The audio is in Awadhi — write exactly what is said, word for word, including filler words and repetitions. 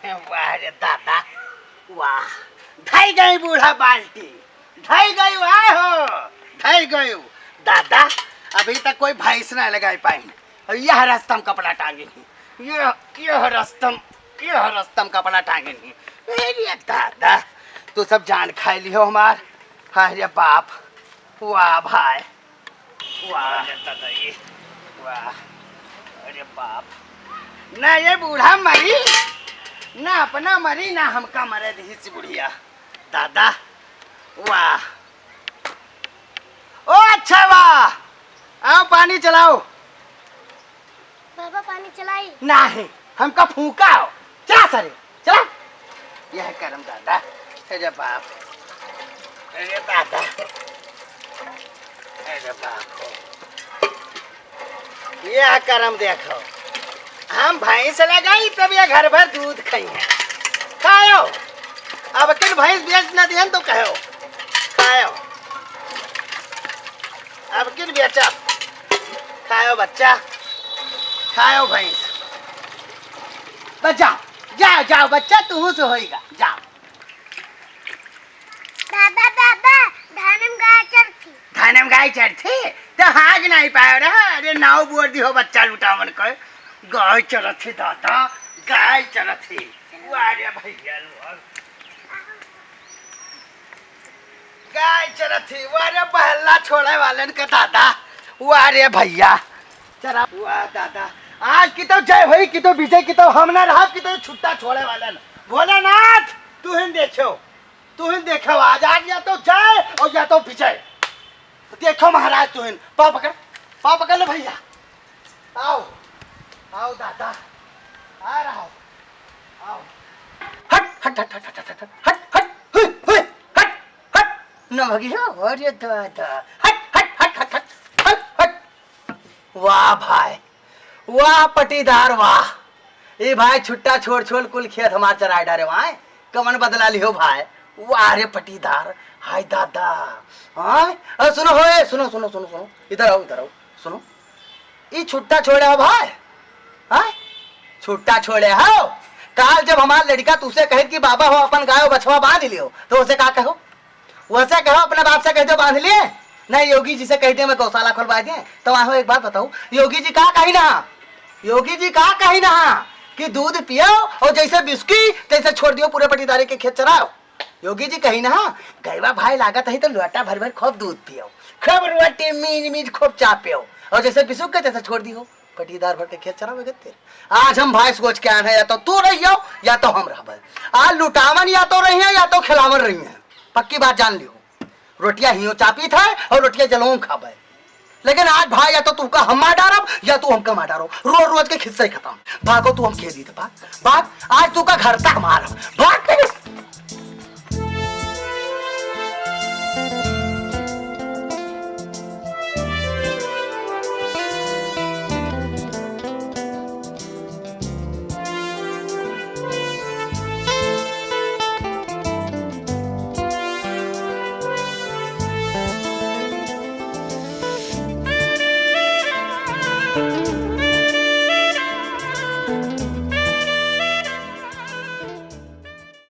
वाह रे दादा, वाह। धई गई बूढ़ा बाल्टी, धई गई, वाह हो, धई गई। दादा, अभी तक कोई भैंस ना लगाई पाइन। और यह रस्तम कपड़ा टांगे ही, यह, यह रस्तम, यह रस्तम कपड़ा टांगे ही। अरे दादा, तू सब जान खाई लिहो हमार। अरे बाप, वाह भाई, वाह। अरे दादा ये, वाह। अरे बाप। ना ये बूढ़ा मरी, ना अपना मरी, ना हमका मरे दिहिस बुढ़िया। दादा, वाह। ओ अच्छा वाह। आओ पानी चलाओ। बाबा पानी चलाई। नाही, हमका फूंका हो। चला सरे, चला। यह करम दादा। अरे बाप। अरे दादा। अरे बाप हो। यह करम देखो। हम भैंस लगाई तब ये घर भर दूध खाई है। खायो। अब किन भैंस बेच न दिहन तो कहो। खायो। अब किन बेचब? खायो बच्चा, खायो भैंस। बस जाओ, जाओ, जाओ बच्चा, तू से होइगा, जाओ। दादा, दादा, धान में गाय चरथी। धान में गाय चरथी? तो हाज नहीं पायो रहा। अरे नाव बोल दी हो बच्चा लुटावन को। गाय चरथी दादा, गाय चरथी। वाह रे भैया लोग। गाय चरथी, वाह रे बहला छोड़े वालन का दादा, वाह रे भैया। चरा, वाह दादा, आज की तो जय होई, की तो विजय, की तो हम ना रहब, की तो छुट्टा छोड़े वालन। भोलेनाथ, तू ही देखो, तू ही देखो, आज, आज या तो जय और या तो विजय। देखो महाराज, तू ही पाँव पकड़, पाँव पकड़ ले भैया। आओ, आओ दादा, आ रहा हूँ, आओ। हट, हट, हट, हट, हट, हट, हट, हुई, हुई, हट, हट, न भगी हो, अरे दादा, हट, हट, हट। वाह भाई, वाह पटीदार, वाह। ए भाई, छुट्टा छोड़, छोड़ कुल खेत हमार चराए डारे, वाह, कमन बदला लिहो भाई। वाह रे पटीदार, हाय दादा, हाँ। अरे सुनो हो, ए, सुनो, सुनो, सुनो, सुनो, इधर आओ, इधर आओ, सुनो। ई छुट्टा छोड़े हो भाई, हाँ? छुट्टा छोड़े हो? काल जब हमार लड़का तुसे कहित कि बाबा हो अपन गाय बछवा बांध लियो, तो उसे का कहो? वैसे कहो अपने बाप से कह दो बांध लिए, नहीं योगी जी से कह दे मैं गौशाला खुलवा दे। तो वहाँ एक बात बताओ, योगी जी का कही ना, योगी जी का कही ना कि दूध पियो और जैसे बिस्की तैसे छोड़ दियो, पूरे पटीदारी के खेत चराओ। योगी जी कही ना, गैवा भाई लागत है तो लोटा भर भर खूब दूध पियो, खूब रोटी मीज मीज खूब चा पियो, और जैसे बिसुक के तैसे छोड़ दियो, पटीदार भर के खेत चरावे गते। आज हम भाई सोच के आए हैं, या तो तू रहियो या तो हम रहबे। आज लुटावन या तो रही है या तो खिलावन रही है, पक्की बात जान लियो। रोटिया हियो चापी था और रोटिया जलूम खाबे। लेकिन आज भाई या तो तुमका हम मार डारब या तू हमका मार डारो। रोज रोज के खिस्से खत्म। भागो तू हम खेदी थे भाग, भाग। आज तू का घर तक मारब। भाग।